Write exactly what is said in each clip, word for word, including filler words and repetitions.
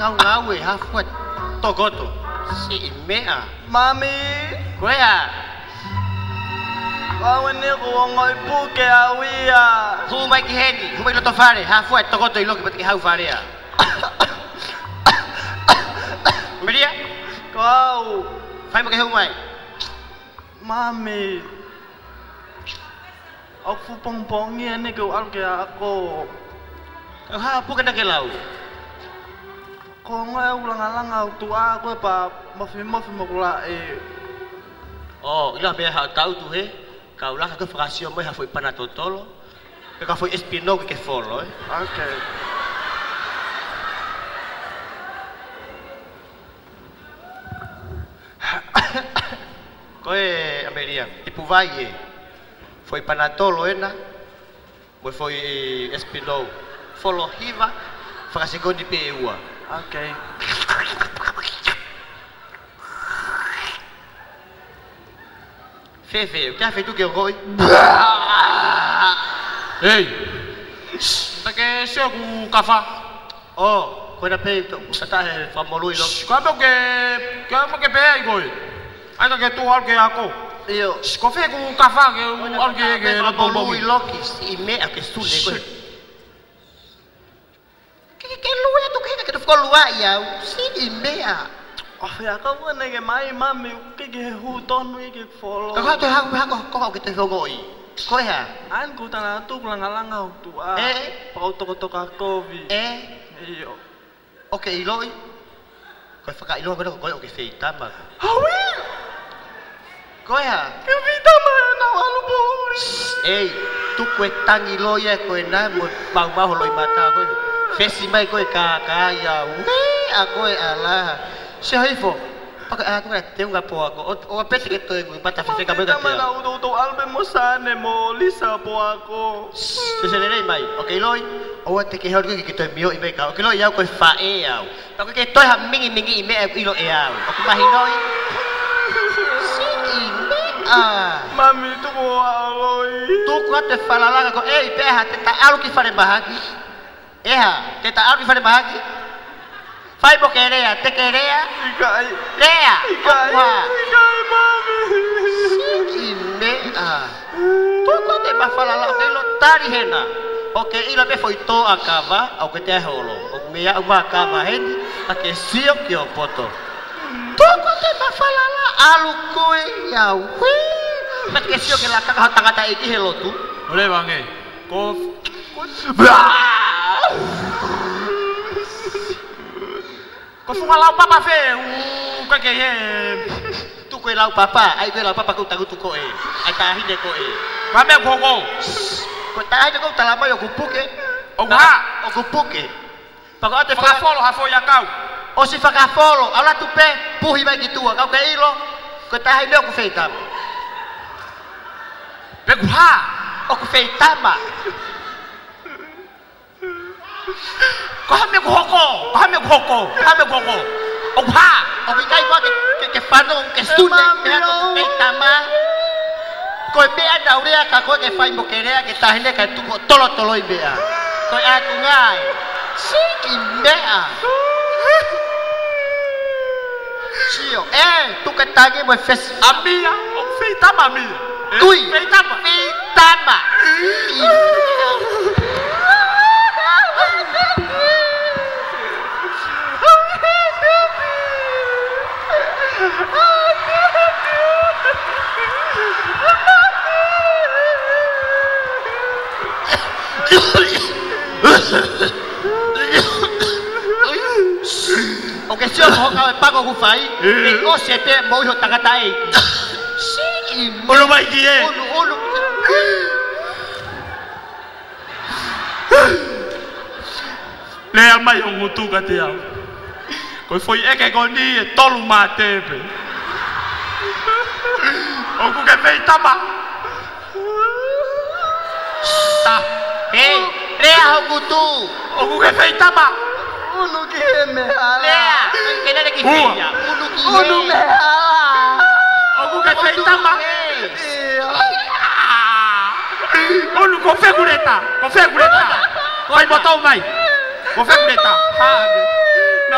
Kau ngāue, hā fua e tokoto. Siʻi meʻa. Mami. Ko e hā? Kau ʻi heni ʻoku ou ongoʻi puke au ia. Hū mai ki heni, hū mai ki loto fale, hā fua e tokoto ʻi loki pea te ke hau fale ā. Melia? Ko au. Fai mo ke hū mai. Mami. ʻOku fuʻu pongipongi eni ke u ʻalu ki he ako. Ko e hā e puke naʻa ke lau? Ko e ongoʻi ʻeku langalanga ʻoku tuʻa ko ē pea mofimofi mo ʻeku laʻi. ʻŌ, ʻilo ha meʻa haʻo tautu hē, kau laka ke fakasio mai ha foʻi panatotolo, pe ko ha foʻi espino ke ke folo, ē? Okay. Ko ē ʻAmelia, ipu vai ē. Foʻi panatolo ena, mo e foʻi espino. Folo hiva, fakasekoni pē ʻe ua. Okay. Fēfē, ʻoku ʻi ai ha feituʻu ke ongoʻi? Ei. Naʻa ke sio ʻeku kafa? ʻŌ, ko ena pē ʻoku ou tataʻe he fakamolū ʻi loki. Ko e hā e meʻa ʻoku ke, ko e hā e meʻa ʻoku ke pehē ai koe? ʻAi ka ke tuʻu ʻalu ki he ako. ʻIo. Ko fē ʻeku kafa ke u ʻalu ki he, ki he fakamolū ʻi loki, siʻi meʻa ke sune koe. Ke, ke, ke lue atu ke, ke, ke fakalua ʻi au. Siʻi meʻa. ʻO fē ʻa e ako ʻoku ʻanai ke mai, Mami, ke, ke hū tonu ʻi ke folo. Ka ko e hā, ko e hā, ko e hā, ko e hā ʻoku ke toe ongoʻi? Ko e hā? ʻAi ʻoku ou tala atu ʻeku langalanga ʻoku tuʻa. Ē? Pea ʻoku ou tokatoka kovi. Ē? ʻIo. ʻOku ke ʻiloʻi? Ko e fakaʻilonga ko ē ʻoku ke feitama. Hauʻi! Ko e hā? Ke feitama ʻe naʻa ʻalu pō. Ei, tuku e tangi loi ē ko ena mo maumau ho loʻimata ko ē. Fesi mai ko e kākā ia. Ue, ʻa ko e ʻala. Sio hifo. Pea ko e ʻā ko ē teunga pō ako. ʻO, ʻoua pē te ke toe ngui mata fefeka mai ka te. Feitama ʻe naʻa ʻoku ou ʻalu pē mo Sane mo Lisa pō ako. Sio, sio lelei mai. ʻOku ke ʻiloʻi? ʻOua te ke haʻu ke, ke toe mioʻi mai ka. ʻOku ke ʻiloʻi au ko e faʻē au. Pea ʻoku ke toe ha mingimingiʻi meʻa ʻoku ʻilo ʻe au. ʻOku mahinoʻi? Siʻi meʻa. Mami, tuku ʻa e loi. Tuku atu e falala ko ē, ʻi pē ha te ta ʻalu ki falemahaki. ʻE hā, te ta ʻalu ki falemahaki? Fai mo ke lea, te ke lea? ʻIkai. Lea. ʻIkai. ʻOku hā? ʻIkai, Mami. Siʻi meʻa. Tuku atu e mafalala, ʻoku ke ʻilo tali hena. ʻOku ke ʻilo pē foʻi tō ʻa kava, ʻoku ke teʻa holo. ʻOku meʻa ʻuma kava heni, ʻa ke sio ki ho poto. Tuku atu e mafalala, ʻalu koe ia, ui. Pea te ke sio ki he lakanga ho tangataʻeiki he lotu. ʻOleva ange. Ko, ko, ko e funga laupapa fē, ʻoku ke hē. Tuku e laupapa, ʻai ko e laupapa ʻoku tangutu ko ē. ʻAi taʻahine ko ē. Ko e hā e meʻa ʻoku hoko? Ko e taʻahine ʻoku tala mai ʻoku puke. ʻOku hā? ʻOku puke. Pea ko e ʻoatu e faka- Fakafolo ha foʻi ʻakau. ʻOsi fakafolo, ʻalu atu pē, puhi mai ki tuʻa, ka ʻoku ke ʻilo, ko e taha e meʻa ʻoku feitama. Pea ʻoku hā? ʻOku feitama. Ko e hā e meʻa ʻoku hoko, ko e hā e meʻa ʻoku hoko, ko e hā e meʻa ʻoku hoko. ʻOku hā? ʻOku ʻikai koā ke, ke, ke fanongo, ke sune, Mami, pea ʻoku feitama. Ko e meʻa naʻa ku lea kia koe ke fai mo ke lea ki he taʻahine kae tuku ʻo tolotoloi meʻa. Ko e ʻatunga ē. Siʻi meʻa. Sio, ē, tuku e tangi mo e fesi. ʻAmia, ʻoku feitama ʻAmia. Ē, tui. Feitama. Feitama. ʻOku ke sio ko hoʻo kau e pako ʻoku fai, ē, ʻosi ē pē mo hoʻo tangataʻeiki. Siʻi mo- ʻUlu mai ki ē. ʻUlu, ʻulu. Lea mai ho ngutu kiate au. Ko e foʻi ʻeke ko eni ʻe tolu mate pē. ʻOku ke feitama? Ta. Hei, lea ho ngutu. ʻOku ke feitama? ʻUlu ki he meʻa. Lea, ke lele ki he ua. Ia. ʻUlu ki he. ʻUlu meʻa. ʻOku ke feitama? ʻUlu ki he. Ia. ʻUlu ko fē ʻeku leta, ko fē ʻeku leta. Fai mo tau mai. Ko fē ʻeku leta. Hā. Na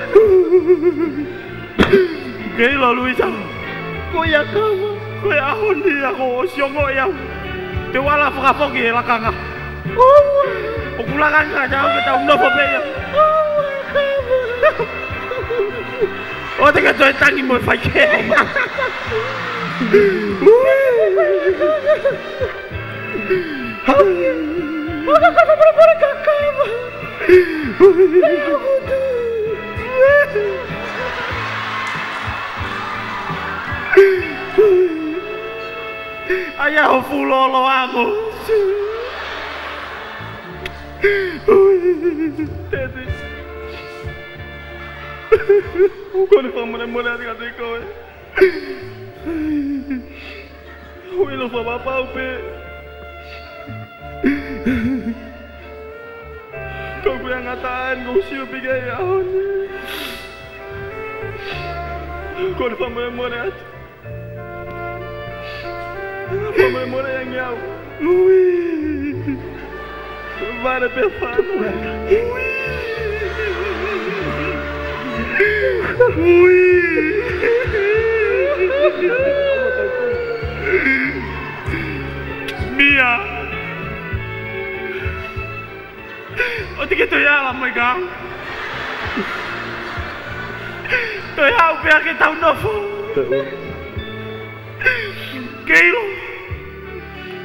Kei ʻilo Luisa. Ko ia Kava. Ko e ʻaho ni ia kuo ʻosi ongoʻi au. Te u ala fakafoki he lakanga. ʻOku lakanga ʻa au ke tau nofo pē ia. ʻOua Kava. ʻOua te ke toe tangi mo e faikehe. ʻOua Kava, pole pole ka Kava. ʻAi ʻa ho fuʻu lōloa mo. Teti. ʻOku ou fakamolemole atu kiate koe. ʻOku ou ʻilo fakapapau pē. Ko e anga ʻeni kuo u sio pē ki ai he ʻaho ni. ʻOku ou fakamolemole atu. Fakamolemole ange au. Ui. Vale pē fana. Ui. Ui. Mia. ʻOua te ke toe ala mai kiate au. Toe haʻu pē ke tau nofo. Ke ʻilo.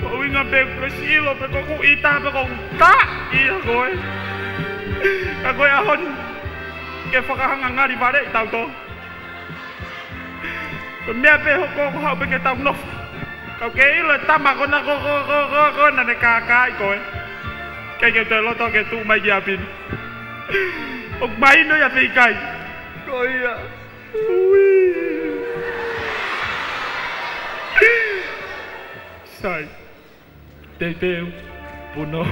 Ko e ʻuhinga pē ko e sio pē ko ʻeku ʻita pē ko ʻeku tā ia koe. Ka ko e ʻaho ni ke fakahanga ngali vale ʻi tau tō. Ko e meʻa pē hoko ko haʻu pē ke tau nofo. Ka ke ʻilo e tama ko ena ko, ko, ko, ko, ko ena ne kākaaʻi koe. Kei ke toe loto ke tuʻu mai ki ʻapi ni. ʻOku mahino ia pē ʻikai. Ko ia. Ui. Sai. Teuteu, Punou.